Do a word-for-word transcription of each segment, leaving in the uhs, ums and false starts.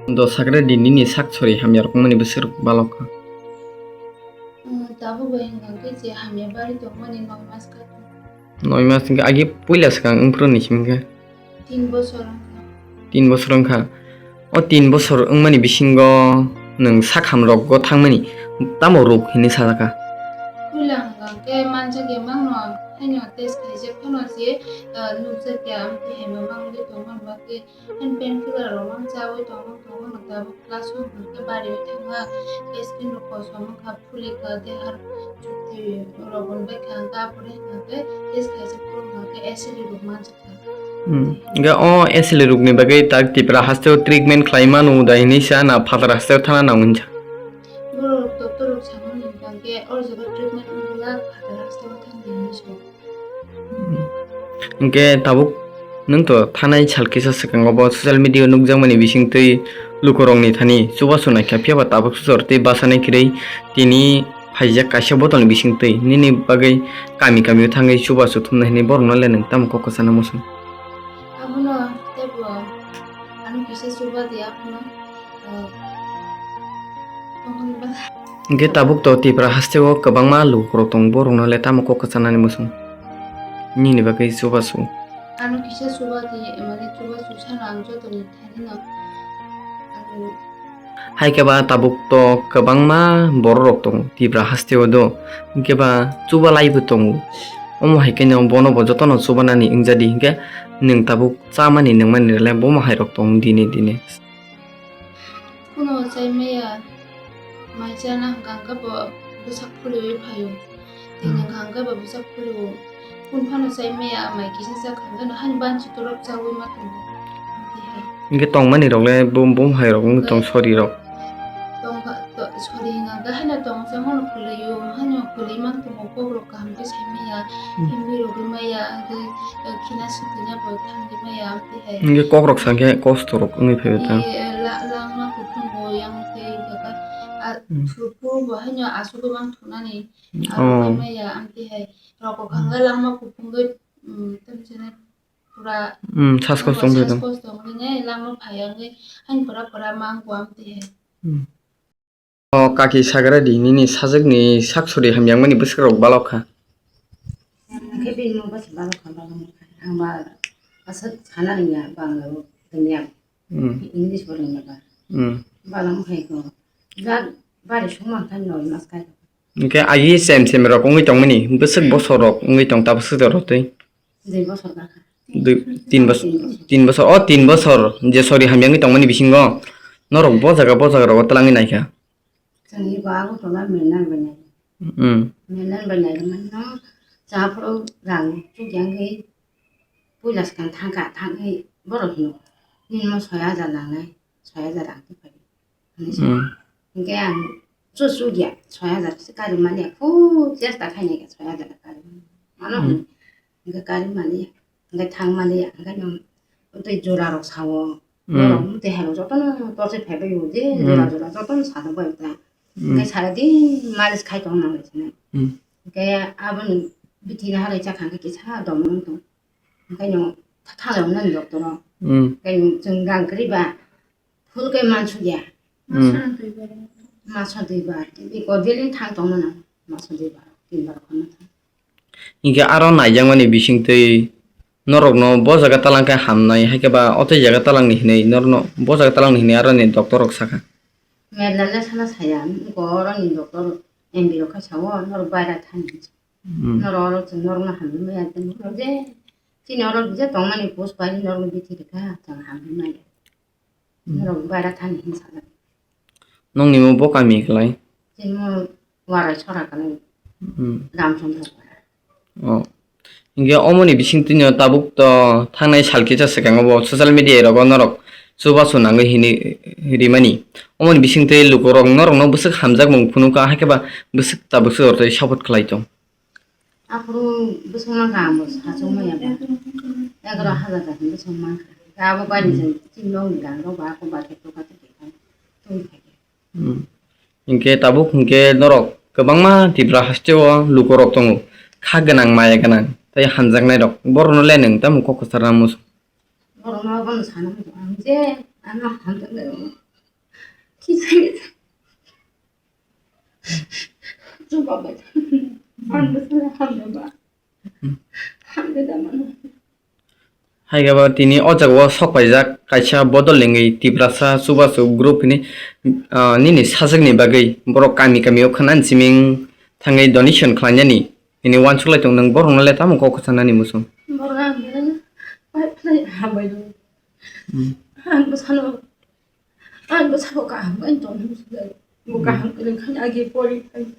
Do sakre di nini sak sori hamya rok mani bwswk rok balok kha. Hmm, tabuk bai hwnkha khe je hamya bari tongmani noi mas kha. Noi mas hwnkhe agi puila swkang wngphuru ni simi khe. Tin bosor wngkha. Tin bosor wngkha. O tin bosor wngmani bisingo nwng sakham rokgo thangmani tamo ruk hinwi sajak kha? Puila hwnkha khe manjak ya mangno haino test khaijak phano je, ah, nukjak ya amtwi hai mamang wngwi tongmani bagwi. Hand pain killer rok mang chawi tongmang tongmang no tabuk class one hwnkhe bari thangma tei skin rok kosom wngkha, phuli kha, dehar chukti rok bai kha, hwnkhe apore hwnkhe test khaijak phuru hwnkhe acid rok manjak kha. Hmm. Hwnkhe o acid rok ni bagwi tak Tipra hasteo treatment khlai manu da hinwi sa na phatar hasteo thana nang hinsa. Borok doctor rok samani hwnkhe o jaga treatment wngla phatar hasteo thangdi hinwi sa. Hwnkhe tabuk nwng to thanai sal kisa swkango bo social media o nukjakmani bisingtwi lukurokni thani chubachu naikha, phiyaba tabuk sujor tei bachanai kwrwi tini phaijak kaisa botolni bisingtwi nini bagwi kami kami o thangwi chubachu thumnai hwnwi borokno le nwng tamo kok kwchana muchung? Abono teibo ano kisa chuba di abono. Hwnkhe tabuk to Tipra hasteo kwbangma lukurok tongo, borokno le tamo kok kwchanani muchung? Nini bagwi chubachu. Ano kisa chuba di, mane chubachu sano ang jotoni thanino. Ang Hai khe ba tabuk to kwbangma borok rok tongo Tipra hasteo do, hwnkhe ba chuba laibo tongo. Omo hai khe no bono bo jotono chubanani wngjadi, hwnkhe nwng tabuk chamani nungmani rwle bomo hai rok tongo dine dine. Kuno chai maya, mai chana hwnkha hwnkhe bo bwsak phuriui phaio. Tini hwnkha hwnkhe bo bwsak phuriui. Kun phano chai maya, mai kisa chak hwnkhe no hani banchi torok chaui ma tongo. Amtwi hai. Hwnkhe tongmani rok le bum bum hai rok wng tong sori rok. Tongkha, to-, sori hwnkha hwnkhe haino tong changmano kwlwio, haino kwlwi mang tongo kok rok. Kaham khe sai maya, hmm, himwi rwgwi maya, hwnkhe, eh, khina sitwina bo thangwi maya, amtwi hai. Hwnkhe kok rok sankhe kosto rok wngwi phaibai ta. Eh, la-, langma kuphung bo yang tei hwnkhe, ah, hmm, thurphuru bo haino asugwi mang thunani, hmm, aro oh, wngwi maya, amtwi hai. Rok kok hwnkhe langma kuphungwi, hmm, tamsene pura hmm, sas kosto wngwi sas tong. Kosto wngwi ne langma phaiya wngwi haino pura pura mang bo, amtwi hai. Hmm. O kaki sagra di, nini sajwkni sak sori hamyangmani bwswk rok balok kha. Hwnkhe bini mung bwswk balok kha, balok kha. Ang ba aswk sana rwngya, Bangla bo rwngya, hmm, English bo rwngya ba. Hmm. Balok khai ko. Jak bari sung man khai noi mas khai. Hwnkhe agi sem sem rok wngwi tongmani, bwswk bosor rok wngwi tong ta bwswk rok twi. Dui bosor bwkha. Dui, tin bosor, tin bosor. Tin bosor. O tin bosor je sori hamyangwi tongmani bisingo norok bo jaga bo jaga rogo twlangwi naikha. Chwngni bo Agartala Mennal bai nai. Hmm. Mennal bai nai mano cha phuru rang chukya wngwi puila swkang thangkha, thangwi borok hino, "Nini mo soi hajar nangnai, soi hajar ang tei phai di," hinwi sa. Hmm. Hinkhe ang chuchuk ya, soi hajar se kari manya, khub chesta khainai khe soi hajar kari mano. Mano hmm, hino. Hinkhe kari manya, hinkhe thang manya, hinkhe no tei jora rok sao, hmm, borok tei hai rok jotono torchwi phaibai o, je hmm, jora jora jotono sajak bai ta. Hmm. Hinkhe sara din malis khai tong nang lai sinai. Hmm. Hinkhe aboni bithi halai chakha hinkhe kisa dom wng tong. Hinkhe no thanglai mano doctor o. Hmm. Hinkhe chwng rang kwrwi ba phul khe mansukya. Hmm. Masa dui bar. Biko daily thang tongmano. Masa dui bar, tin bar khorna thang. Hinkhe aro naijakmani bisingtwi norokno bo jaga talang khe hamnai, hai khe ba o tei jaga talangni hinwi norokno bo jaga talangni hinwi aroni doctor rok sakha. Mela le sana saya, oro ni doctor M B rok khe sao, norok baira thani. Hmm. Norok oro chwng norokno hamwi maya, norok je chini oro je tongmani post pai norokno bithi rwkha, chwng hamwi maya. Hmm. Norok baira thani hin sana. Nokni mo bo kami kwlai? Chini mo Warai sora kwlai. Hmm. Ramchandra para. Oh. Hinkhe omoni bisingtwino tabuk to thangnai sal kisa swkango bo social media rogo norok chubachu nangwi hinwi rimani. Omoni bisingtwi lukurok norokno bwswk hamjakmung phunukha, haikhe ba bwswk tabuk se ortoi support khlai tong. Aphuru bwswk mankha ang bo sachuk maya ba. Egaroh hajar da hinwi bwswk mankha. Abo bai ni chwng chini nokni gangrok ba ako ba khe tokha tokha khe tong kha khe. Hmm. Hinkhe tabuk hinkhe norok kwbangma Tripura hasteo lukurok tongo, kha gwnang, maya gwnang tei hamjaknairok, borokno le nwng tamo kok kwcharna muchung? Borokno abono sana muchung ang je ano hamjaknairokno Kisa kisa. Chuba bai. Ang bwsano hamya ba. Hamya da mano. Hai khe bo tini o jaga o sok paijak kaisa bodol lengwi Tiprasa Chubachu group hwnwi, ah, nini sajwkni bagwi borok kami kami o khwnani siming thangwi donation khlainani hwnwi uansuk lai tong, nwng borokno le tamo kok kwchanani muchung? Borok ang belai pai phlai hambai rw. Hmm. Ang bwsano Ang bwsabo kaham khe tongmani swkang. Bo kaham kwrwng khe agi pori phai.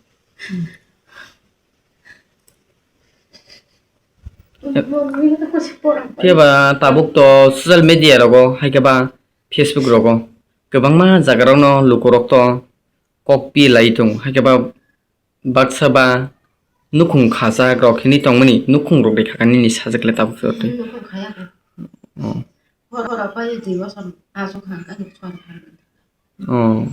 Phiya ba tabuk to social media rogo, hai khe ba Facebook rogo kwbangma jaga rokno lukurok to kok pi lai tongo, hai khe ba baksa ba nukhung khajak rok hinwi tongmani, nukhung rok de kha nini sajwk le tabuk se twi. Nukhung khaya khe. Oh. Hor hor pai twi bosor aswk kha khe nukhung kha. Oh.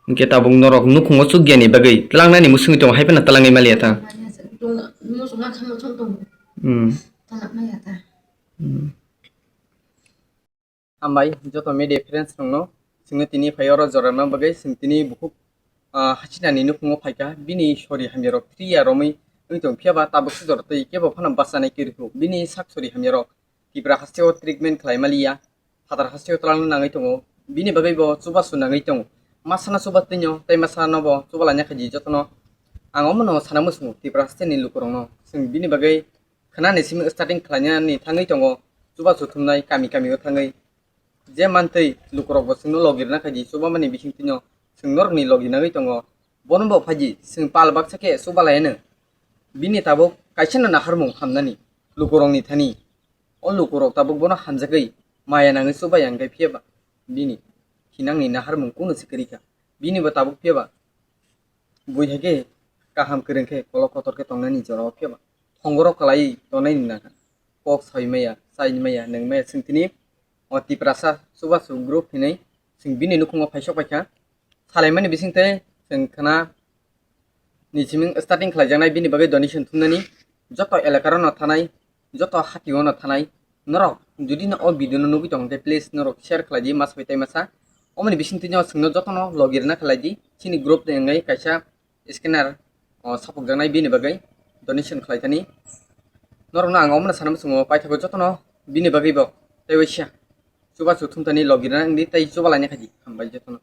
Hwnkhe tabuk norok nukhungo chukya ni bagwi twlangnani musungwi tongo, hai phano twlangwi maliya ta. Maliya se, tung-, muchung ma khe muchung tongo. Hmm. Twlangmaya ta. Hmm. Hambai joto media friends rokno, chwngno tini phai oro jorana bagwi chwng tini bukhuk, ah, hachinani nukhungo phaikha, bini sori hamyarok twi ya romwi wngwi tong, phiya ba tabuk se jora twi kebo phano bachanai kwrwi kho. Bini sak sori hamyarok Tipra hasteo treatment khlai maliya, phatar hasteo twlangna nangwi tongo, bini bagwi bo chubachu nangwi tongo. Masana chuba twino tei masano bo chuba laina khaidi jotono. Ang omono sana muchungo Tipra hasteni lukurokno, chwng bini bagwi khwnani simi starting khlainani thangwi tongo, chubachu thumnai kami kami o thangwi. Je mantwi lukurok bo chwngno logi rwna khaidi, chubamani bisingtwino chwng norokni logi nangwi tongo. Bono bo phaidi, chwng pal baksa khe chuba laiyano. Bini tabuk kaisano naharmung hamnani lukurokni thani. O lukurok tabuk bono hamjagwi maya nangwi chuba ya, hwnkhe phiya ba bini thinangni naharmung kunu se kwrwi kha. Bini bo tabuk phiya ba Bui hai khe kaham kwrwng khe kolok kotor khe tongnani jorao phiya ba thongborok kwlaiwi tongnai ni nangkha. Kok sawi maya, chai maya, nwng maya, chwng tini o Tiprasa Chubachu group hinwi chwng bini nukhungo phaisok paikha. Salaimani bisingtwi chwng khna ni siming starting khlaijaknai bini bagwi donation thumnani joto elaka rokno thanai joto hati o no thanai norok jodi no o video no nugwi tong khe please norok share khlai di masa bai tai masa. Omoni bisingtwi no chwngno jotono logi rwna khlai di chini group ni wngwi kaisa scanner o sapok jaknai bini bagwi donation khlai thani. Norok no ang omono sana muchungo paithago jotono bini bagwi bo tei waisa chubachu thumthani logi rwna wngdi tei chuba laina khaidi hambai jotono.